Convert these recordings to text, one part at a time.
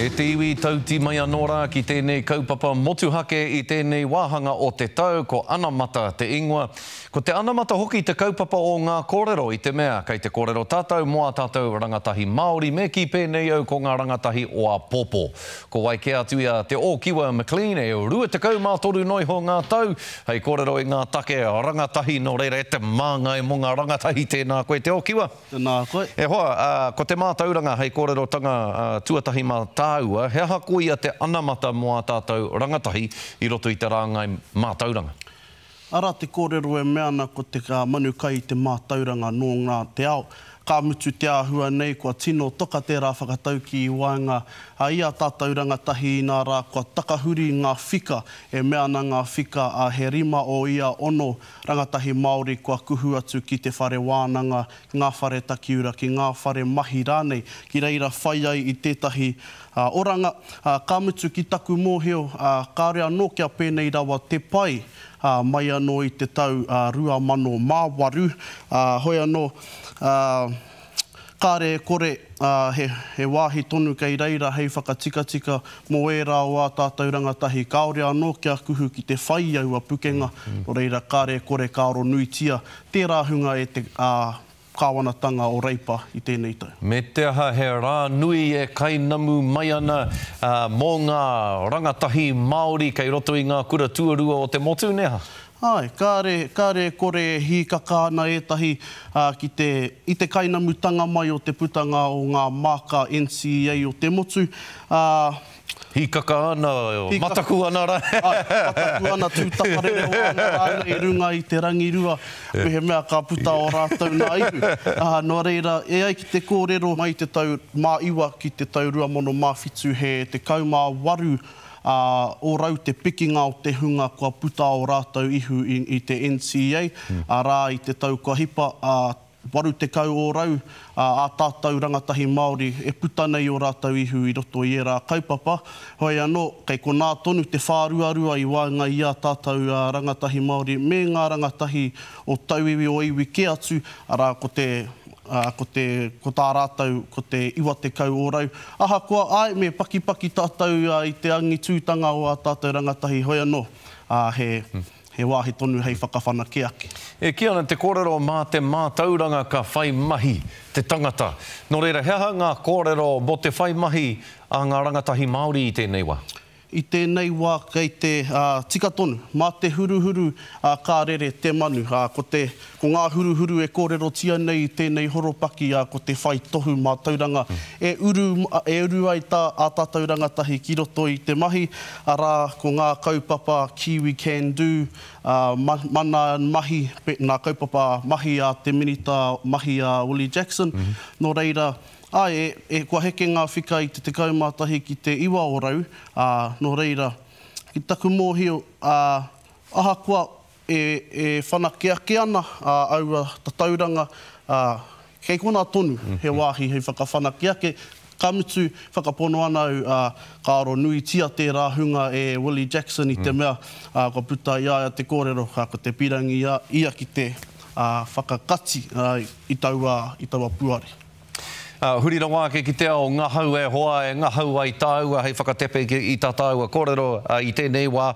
E te iwi, tauti mai anō rā ki tēnei kaupapa motuhake i tēnei wāhanga o te tau, ko Anamata te ingoa. Ko te anamata hoki te kaupapa o ngā kōrero i te mea kei te kōrero tātou mō ā tātou rangatahi Māori me kī pēnei au ko ngā rangatahi o āpōpō. Ko wai kē atu i a Te Ōkiwa McLean e 23 noiho ngā tau hei kōrero i ngā take rangatahi nō reira e te māngai mō ngā rangatahi tēnā koe Te Ōkiwa. Tēnā koe. E hoa, ko te mātauranga hei kōrerotanga tuatahi mā tāua, he aha koia te anamata mō ā tātou rangatahi i roto i te rāngai mātauranga? Arā te kōrero e mea ana ko te manu kai i te mātauranga nō ngā te ao. Ka mutu te āhua nei kua tino toka tērā whakataukī i waenga i ā tātou rangatahi inā rā kua takahuri ngā whika, e mea ana ngā whika a he rima o ia ono Rangatahi Māori kua kuhu atu ki te whare wānanga, ki ngā whare takiura, ki ngā whare mahi rānei, ki reira whai ai i tētahi oranga. Ka mutu ki taku mōhio, kāore anō kia pēnei rawa te pai mai anō i te tau 2008, hoi anō, Kāre e kore, ā, he, he wāhi tonu kei reira hei whakatikatika mō ērā o ā tātou rangatahi kāore anō kia kuhu ki te whai i aua pukenga, nō reira kāre e kore ka aronuitia tērā hunga e te, ā, kāwanatanga o Reipa i tēnei tau. Me te aha he rā nui e kainamu mai ana, ā, mō ngā rangatahi Māori kei roto i ngā kura tuarua o te motu, nē aha? Āe, kāre, kāre e kore e hīkaka ana ētahi, ā, ki te, i te kainamutanga mai o te putanga o ngā māka NCEA o te motu, ā. Hīkaka ana, mataku ana rā. Āe, mataku ana, tūtakarerewa ana rānei i runga i te rangirua, mehemea ka puta ō rātou nā ihu. Ā, nō reira, e ai ki te kōrero, mai i te tau mā iwa ki te tau 2007 he 18 ā, ōrau te pikinga o te hunga kua puta ō rātou ihu i, i te NCEA, arā, i te tau kua hipa, ā, 80 ōrau ā, ā tātou rangatahi Māori e puta nei ō rātou ihu i roto i ērā kaupapa. Hoi anō, kei konā tonu te whāruarua i waenga i ā tātou rangatahi Māori me ngā rangatahi o tauiwi, o iwi kē atu, arā, ko te, ā, ko te, ko tā rātou, ko te 90 ōrau. Ahakoa, āe, me pakipaki tātou i te angitūtanga o ā tātou rangatahi, hoi anō, ā, he, he wāhi tonu hei whakawhanake ake. E kī ana te kōrero mā te mātauranga ka whai mahi te tangata. Nō reira, he aha ngā kōrero mō te whai mahi a ngā rangatahi Māori i tēnei wā? I tēnei wā kei te tika tonu, mā te huruhuru ka rere te manu. Ko te, ko ngā huruhuru e kōrerotia nei i tēnei horopaki, ko te whai tohu mātauranga e uru, e uru ai tā ā tātou rangatahi ki roto i te mahi, arā, ko ngā kaupapa Kiwi Can Do, Mana Mahi, ngā kaupapa mahi a te Minita Mahi a Willie Jackson. Nō reira, Āe, e, kua heke ngā whika i te 11 ki te 9%, ā, nō reira, ki taku mōhio, ā, ahakoa e, e whanake ake ana ā, aua tatauranga, ā, kei konā tonu he wāhi hei whakawhanake ake, ka mutu, whakapono ana au, ā, ka aro nuitia tērā hunga e Willie Jackson i te mea, ā, kua puta i a ia te kōrero, ā, ko te pīrangi ia, ia ki te, ā, whakakati, ā, i taua, i taua puare. Ā, huri rawa ake ki te ao ngahau e hoa, e ngahau ai tāua hei whakatepe i tā tāua kōrero i tēnei wā.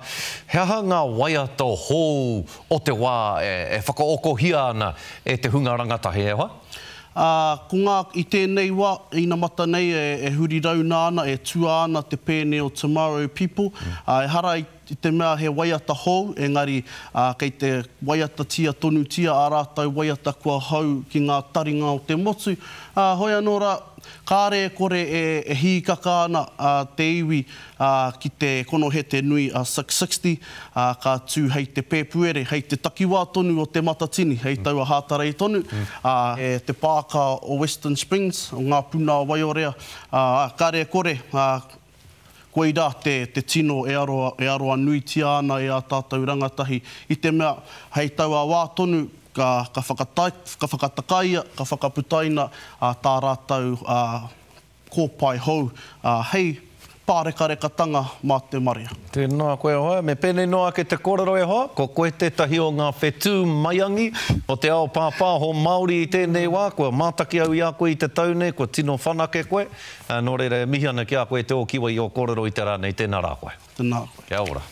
He aha ngā waiata hou o te wā e whakaokohia ana e te hunga rangatahi, e hoa? Ā, ko ngā, i tēnei wā, inamata nei e huri rauna ana, e tua ana te pēne o Tomorrow People, ā, ehara i I te mea he waiata hou, engari kei te waiatatia tonutia ā rātou waiata kua hou ki ngā taringa o te motu. Ā, hoi anō rā, kāre e kore e hīkaka ana te iwi ki te konohete nui a Six Sixty, ā, ka tū hei te Pēpuere, hei te takiwā tonu o Te Matatini, hei taua Hātarei tonu, ā, te pāka o Western Springs, o Ngā Puna o Waiorea, ā, kāre e kore, ā, Koirā te te tino e aro e aroa nuitia ana e ā tātou rangatahi i te mea hei taua wā tonu ka ka whakatae ka whakatakaia, ka whakaputaina ā tā rātou ā kōpae hou ā hei Pārekarekatanga mā te marea. Tēnā koe e hoa, me pēnei noa ake te kōrero e hoa, ko koe tētahi o ngā whetū maiangi o te ao pāpāho Māori i tēnei wā, kua mātaki au i a koe i te tau nei, kua tino whanake koe, nō reira e mihi ana ki a koe te ōkiwa i ō kōrero i te rā nei, tēnā rā koe. Tēnā koe. Kia ora.